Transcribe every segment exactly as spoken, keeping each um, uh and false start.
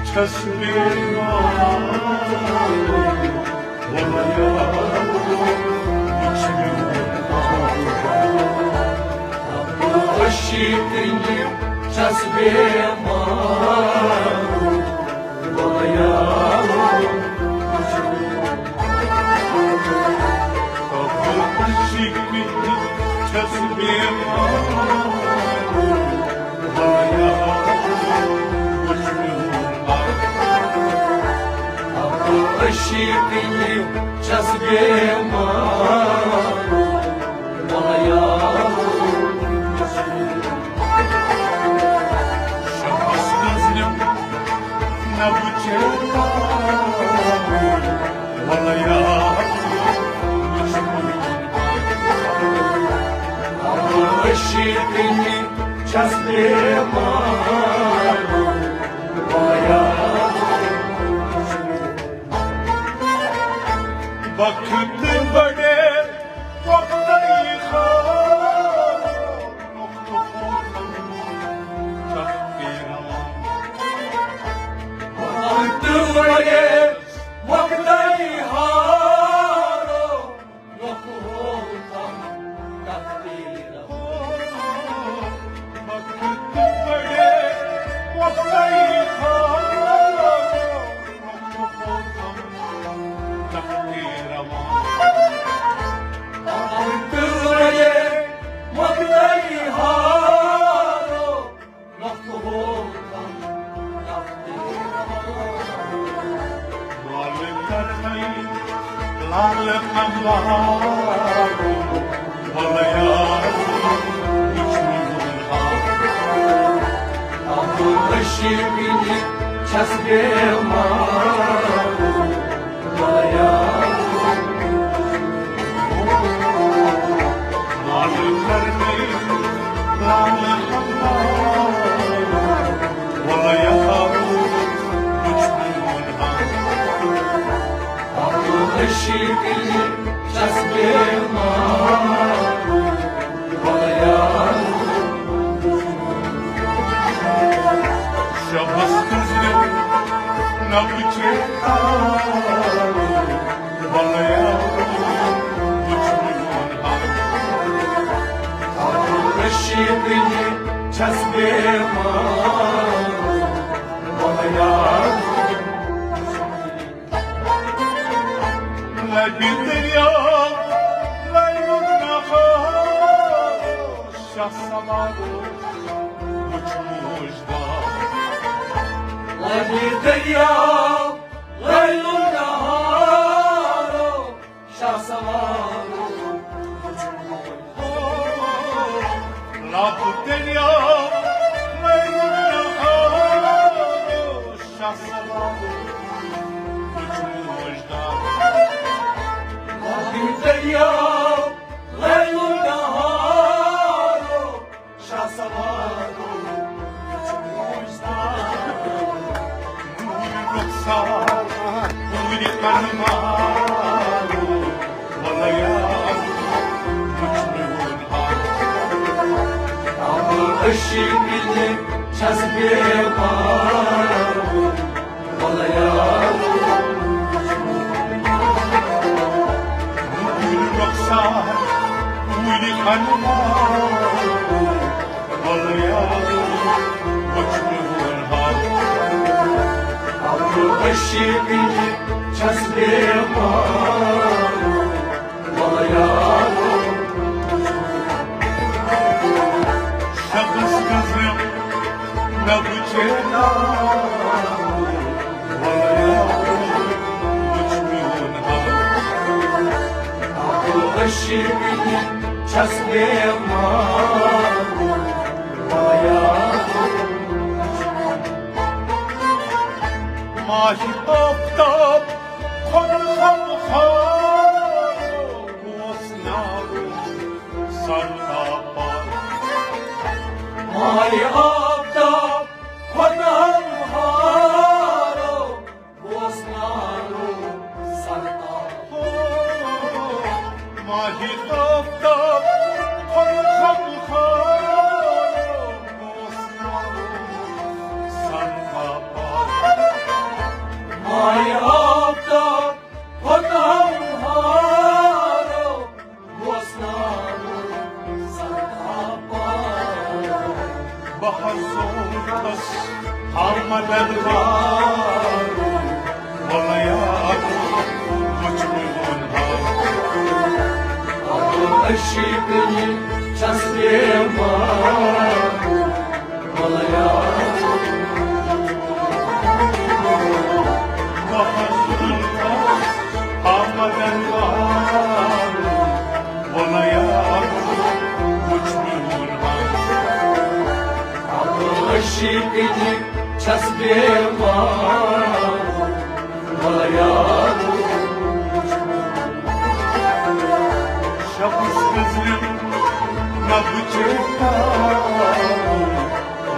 چھس بیمار، وۄنۍ یاد وٕچھ میون حال۔ عشقٕنۍ چھس بیمار، وۄنۍ یاد وٕچھ میون حال۔ عشقٕنۍ چھس بیمار، عشقٕنۍ چھس بیمار، وۄنۍ یاد۔ شبس منٛز نِم نہ بہٕ چیتا، وۄنۍ یاد۔ عشقٕنۍ چھس بیمار، وۄنۍ یاد۔ وقت بڑے وقت ہی خان، وقت بڑے وقت ہی خان۔ لال قمبر، وَلہٕ یار، وٕچھ میون حال۔ عشقٕنۍ چھس بیمار، وَلہٕ یار۔ لال قمبر، لال قمبر، وَلہٕ یار، وٕچھ میون حال۔ عشقٕنۍ چھس بیمار، وۄنۍ یاد۔ شبس گزرِ نہ بہٕ چیتا، وۄنۍ یاد۔ وٕچھ میون حال۔ عشقٕنۍ چھس بیمار، وۄنۍ یاد۔ لبہِ دریا، لبہِ نہر، شاہ سوار، وٕچھ موج دار۔ لبہِ دریا، لبہِ نہر، شاہ سوار، وٕچھ موج دار۔ لبہِ دریا، لبہِ نہر، شاہ سوار، وٕچھ موج دار۔ لبہِ دریا، لبہِ نہر، شاہ سوار، وٕچھ موج دار۔ نوٗرِ رخسار، نوٗرِ انوار، وَلہٕ یار، وٕچھ میون حال۔ عشقٕنۍ چھس بیمار، وَلہٕ یار۔ نوٗرِ رخسار، نوٗرِ انوار، وَلہٕ یار، وٕچھ میون حال۔ عشقٕنۍ چھس بیمار، وَلہٕ یار۔ شبس گزرِ نہ بہٕ چیتا، وَلہٕ یار، وٕچھ میون حال۔ عشقٕنۍ چھس بیمار، وَلہٕ یار۔ ماہِ آفتاب، خۄد غمخوار، اوس ناو سرتاپا۔ ماہِ آفتاب، خۄد غمخوار، اوس ناو سرتاپا۔ ماہِ آفتاب، خۄد غمخوار، اوس ناو بہٕ حظ زوٗنَس آمدن وارٕ، وَلہٕ یارٕ، وٕچھ میون حال۔ عبدالرشیٖد یہِ چھَس بیمار، وَلہٕ یارٕ۔ بہٕ حظ زوٗنَس آمدن وارٕ، وَلہٕ یارٕ، وٕچھ میون حال۔ عبدالرشیٖد یہِ چھَس بیمار، وَلہٕ یارٕ۔ شبس غزلن نہ بچے،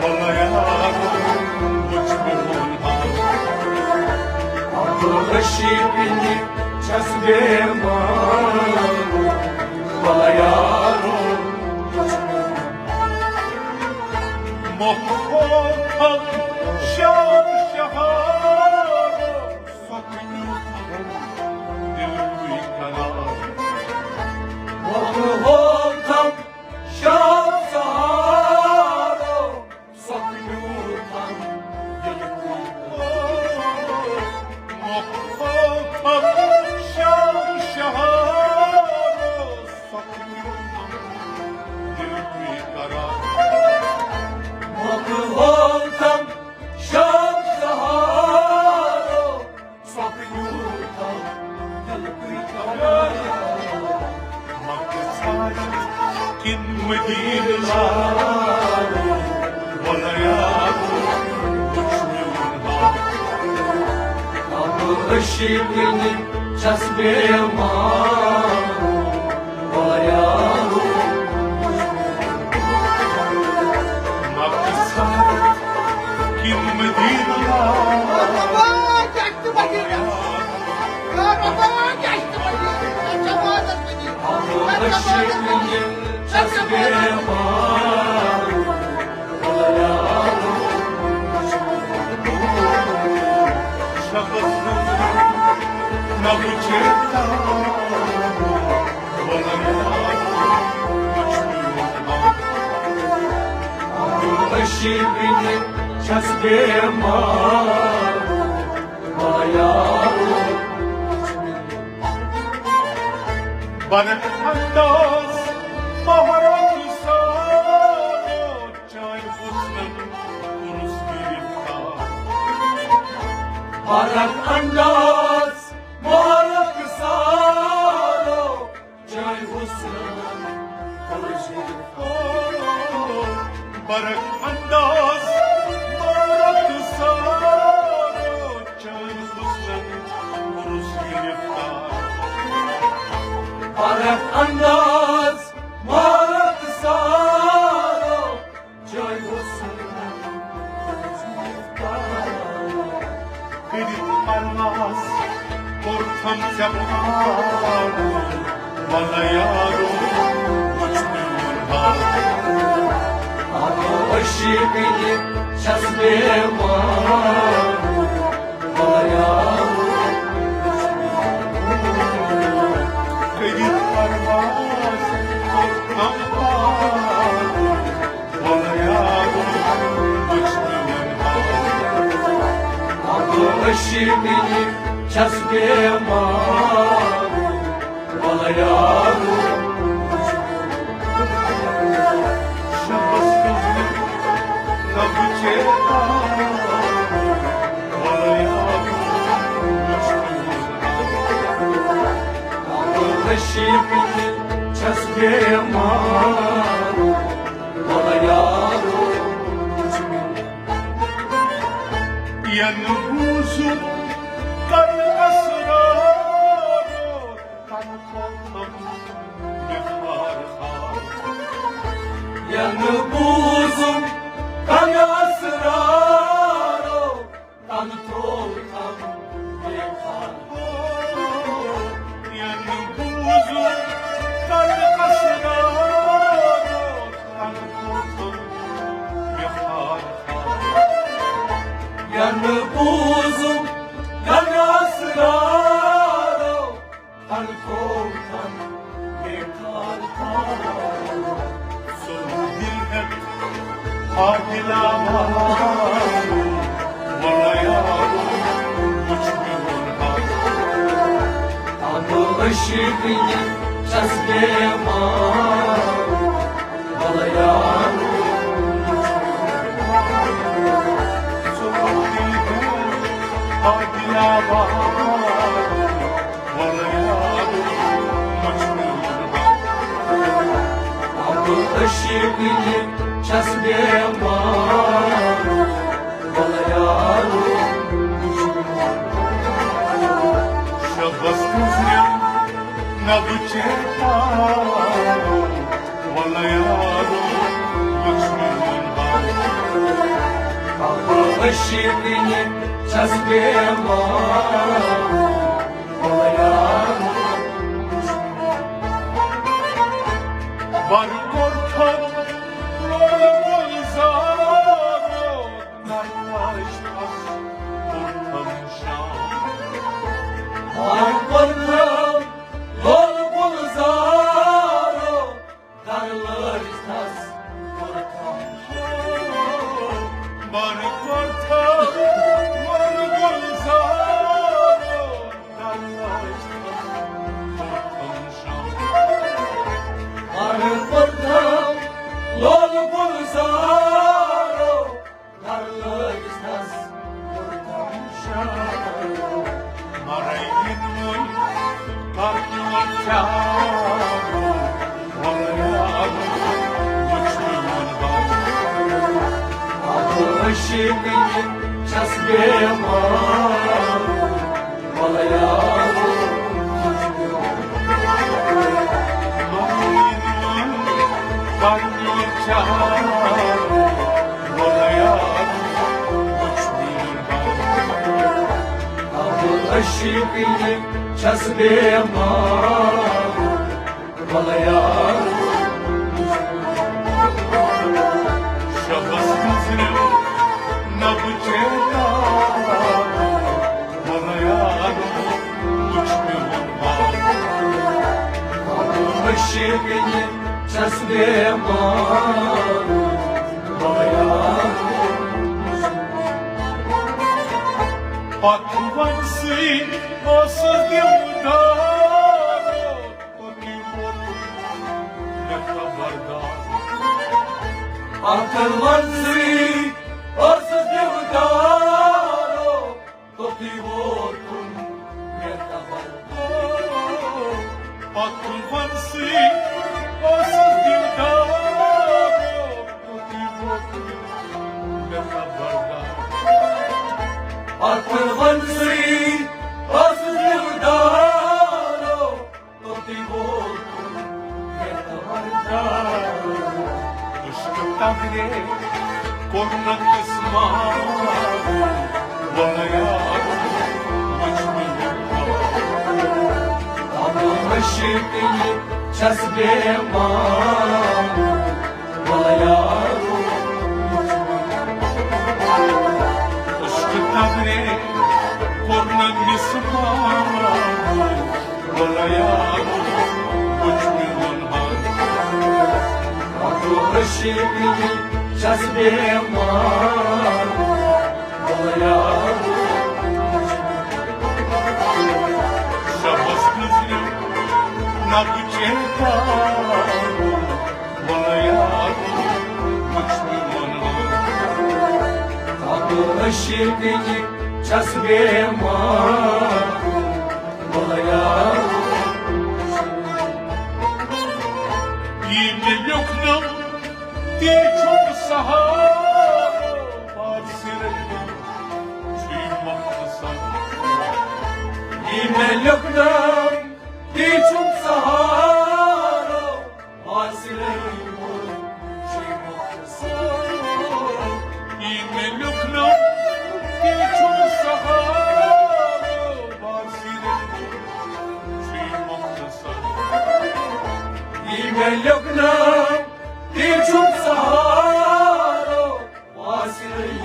وَلہٕ یارٕ، وٕچھ میون حال۔ عبدالرشیٖد یہِ چھَس بیمار، وَلہٕ یارٕ۔ مۄکھ ہوتھم شام شہارو، سۄکھنیوتھم دِلکُے قرار۔ مۄکھ ہوتھم شام شہارو، سۄکھنیوتھم دِلکُے قرار۔ مۄکھ ہوتھم شام شہارو، سۄکھنیوتھم دِلکُے قرار۔ مۄکھ ہوتھم شام شہارو، سۄکھنیوتھم دِلکُے قرار۔ مکہ ژھارن کِنہٕ مدینہٕ لارو، وَلہٕ یارٕ، وٕچھ میون حال۔ عبدالرشیٖد یہِ چھَس بیمار، وَلہٕ یارٕ۔ مکہ ژھارن کِنہٕ مدینہٕ لارو، چھَس بیمار، وَلہٕ یارٕ۔ برق انداز مہرک سارو، چانہِ حسنن کوٚرُس گرفتار۔ برق انداز مہرک سارو، چانہِ حسنن کوٚرُس گرفتار۔ برق انداز مہرک سارو، چانہِ حسنن کوٚرُس گرفتار۔ فرق انداز مارت سارو، جاے حسن۔ کٔرِتھ پرواز کوٚرتھم ژےٚ پار، وَلہٕ یارو، وٕچھ میون حال۔ عاشق یہِ چھَس بیمار، وَلہٕ یارو۔ کٔرِتھ پرواز کوٚرتھم پار، وَلہٕ یارو، وٕچھ میون حال۔ عاشق یہِ چھَس بیمار، وَلہٕ یارو۔ شبس کٔژ لَبہٕ چیرٕ، وَلہٕ یارو، وٕچھ میون حال۔ عاشق یہِ چھَس بیمار، وَلہٕ یارو۔ یَنہٕ بوٗزُم کَنہٕ اسرارو، تَنہٕ تھوٚوتھم مےٚ خار خار۔ یَنہٕ بوٗزُم کَنہٕ اسرارو، تَنہٕ تھوٚوتھم مےٚ خار۔ یَنہٕ بوٗزُم کَنہٕ اسرارو، تَنہٕ تھوٚوتھم مےٚ خار خار۔ یَنہٕ بوٗزُم کَنہٕ اسرارو، تَنہٕ تھوٚوتھم مےٚ خار خار۔ سوٚن دِل ہٮ۪تھ آ دِلاوارو، وَلہٕ یارو، وٕچھ میون حال۔ ابہٕ عشقٕنہِ چھَس بٮ۪مار، وَلہٕ یارو، وٕچھ میون حال۔ ژٕ وَن دِل، آ دِلاوارو، وَلہٕ یارو، وٕچھ میون حال۔ ابہٕ عشقٕنہِ چھَس بٮ۪مار، وَلہٕ یارو، وٕچھ میون حال۔ شبس منٛز نہ بہٕ چیتارو، وَلہٕ یارو، وٕچھ میون حال۔ ابہٕ عشقٕنہِ چھَس بٮ۪مار، وَلہٕ یارو۔ بر کوٚرتھم لول گُلزارو، نروشتس کوٚرتھم شام۔ بر کوٚرتھم لول گُلزارو، گرٕ لٲجتھس کوٚرتھم شام۔ بر کوٚرتھم لول گُلزارو، گرٕ لٲجتھس کوٚرتھم شام۔ بر کوٚرتھم لول گُلزارو، گرٕ لٲجتھس کوٚرتھم شام۔ مَرَے یِنہٕ وۄنۍ کرنہٕ وۄنۍ چارو، وَلہٕ یارو، وٕچھ میون حال۔ ابہٕ عشقٕنہِ چھَس بٮ۪مار، وَلہٕ یارو، وٕچھ میون حال۔ مَرَے یِنہٕ وۄنۍ کرنہٕ وۄنۍ چارو، وَلہٕ یارو، وٕچھ میون حال۔ ابہٕ عشقٕنہِ چھَس بٮ۪مار، وَلہٕ یارو۔ شبس منٛز نہ بہٕ چیتارو، وَلہٕ یارو، وٕچھ میون حال۔ ابہٕ عشقٕنہِ چھَس بٮ۪مار، وَلہٕ یارو۔ پتہٕ وَنسٕے اوسُس دِودارو، توٚتُے ووتُے مےٚ خبردار۔ پتہٕ وَنسٕے اوسُس دِودارو، توٚتُے ووتُن مےٚ خبردار۔ پتہٕ وَنسٕے اوسُس دِودارو، توٚتُے ووتُن مےٚ خبردار۔ پتہٕ وَنسٕے اوسُس دِودارو، توٚتُے ووتُن مےٚ خبردار۔ عشقہٕ تگرے کوٚرنس مار، وَلہٕ یارو، وٕچھ میون حال۔ ابہٕ عشقٕنہِ چھَس بٮ۪مار، وَلہٕ یارو۔ عشقہٕ تگرے کوٚرنس مار، وَلہٕ یارو، وٕچھ میون حال۔ ابہٕ عشقٕنہِ چھَس بٮ۪مار، وَلہٕ یارو۔ شبس نظرِ نہ بہٕ چیتارو، وَلہٕ یارو، وٕچھ میون حال۔ ابہٕ عشقٕنہِ چھَس بٮ۪مار، وَلہٕ یارو۔ یہِ مےٚ لیوٚکھنو، تی چھُم سہارو، بار صرف چھُے مۄختصر۔ یہِ مےٚ لیوٚکھنو، تی چھُم سہارو، بار صرف چھُے مۄختصر۔ یہِ مےٚ لیوٚکھنو، تی چھُم سہارو، بار صرف چھُے مۄختصر۔ یہِ مےٚ لیوٚکھنو، تی چھُم سہارو، بار صرف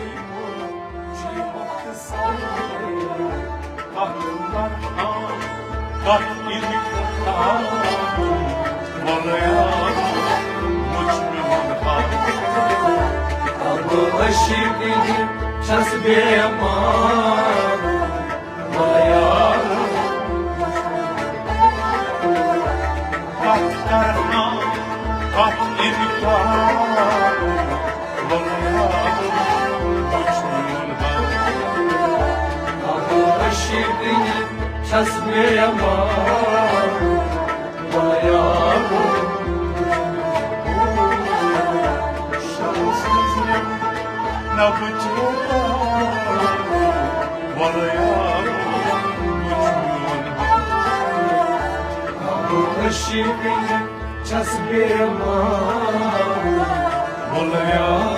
چھُے مۄختصر۔ کتھ کرہاں، کتھ یِنہٕ شیٖرِنۍ چھَس بیمار، وَلہٕ یار۔ کَتھ کَرٕ ہا، کَتھ اِنکار، وَلہٕ یار، وٕچھ میون حال۔ عاشیٖقٕنۍ چھَس بیمار، وَلہٕ یار۔ نہ بہٕ چیرٕ، وَلہٕ یار، وٕچھ میون حال۔ عاشیٖقٕنۍ چھَس بیمار، وَلہٕ یار۔